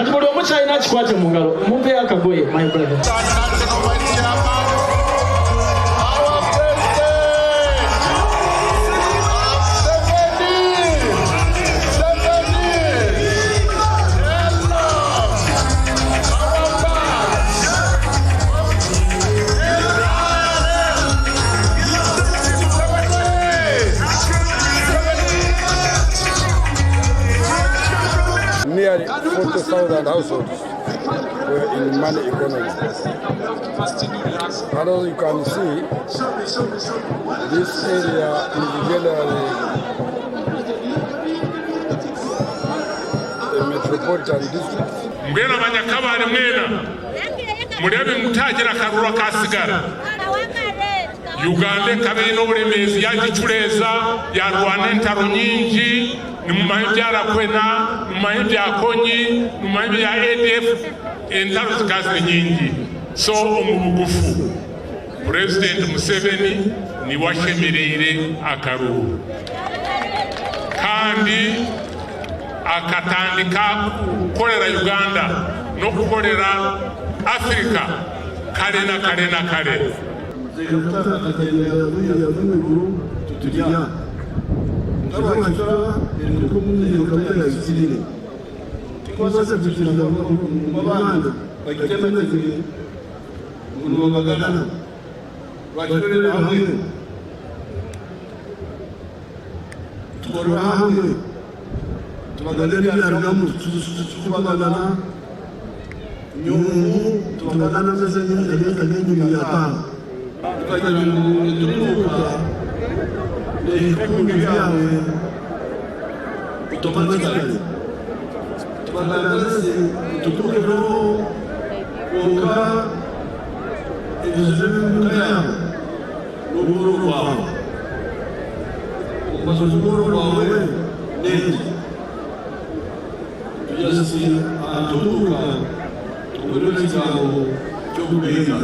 Kati buli omu kyalina akikwate mu ngalo. Mumpeeyo akagoye my brother. Nearly 40,000 households were in money economy. And as you can see, this area is generally a metropolitan district. Mbwenu Abanyakabare mwena mureebe ngu tihagira akaruru akaasigara. Uganda ekaba eine oburemeezi yaagicureeza, yaarwana entaro nyingi, nimumanya ebya Lakwena, nimumanya ebya Kony, nimumanya ebya ADF, entaro zikaba ziri nyingi. So omu bugufu, Purezidenti Museveni niwe ashemereire akaruru kandi akatandika kukorera Uganda n'okukorera Africa kare na kare na kare. Zekata akagira buriya bw'emiguru tuturya nk'abakikora eri nk'omu gahunda yahikirire. Tikubaasa kugira ngu abaana bagitemagire ngu nibabagana bakikorera hamwe tukorera hamwe tubagana ebyarugamu tukubagana nyungu tubagana amezi ag'enyuma yataano tukagira ngu nituruhuuka ebikungu byawe automatically tubagana amezi nituturukaho kwonka ebizibu by'omuka yaawe n'obworo bwawe. Omubazo gw'obworo bwawe n'egi, Just ahanturuka tugorore ekigambo ky'obugaiga.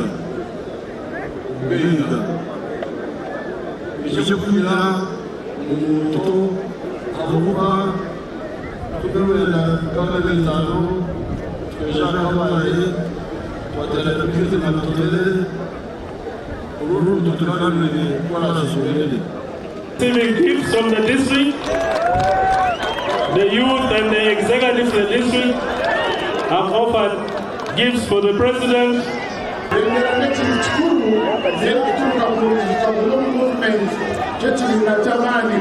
Obugaiga ekyokugira omuntu ahabw'okuba tukabeera nk'ab'ebitaano tukaija aha Kabale twateera bikete na Butere oru oruguuto tukarwire kwarasumire. Receiving gifts from the district, the youth and the executive of the district have offered gifts for the president. Bendera n'ekintu kikuru n'erikuturuka kurungi kikaguma omu movement ky'ekibiina ky'amaani.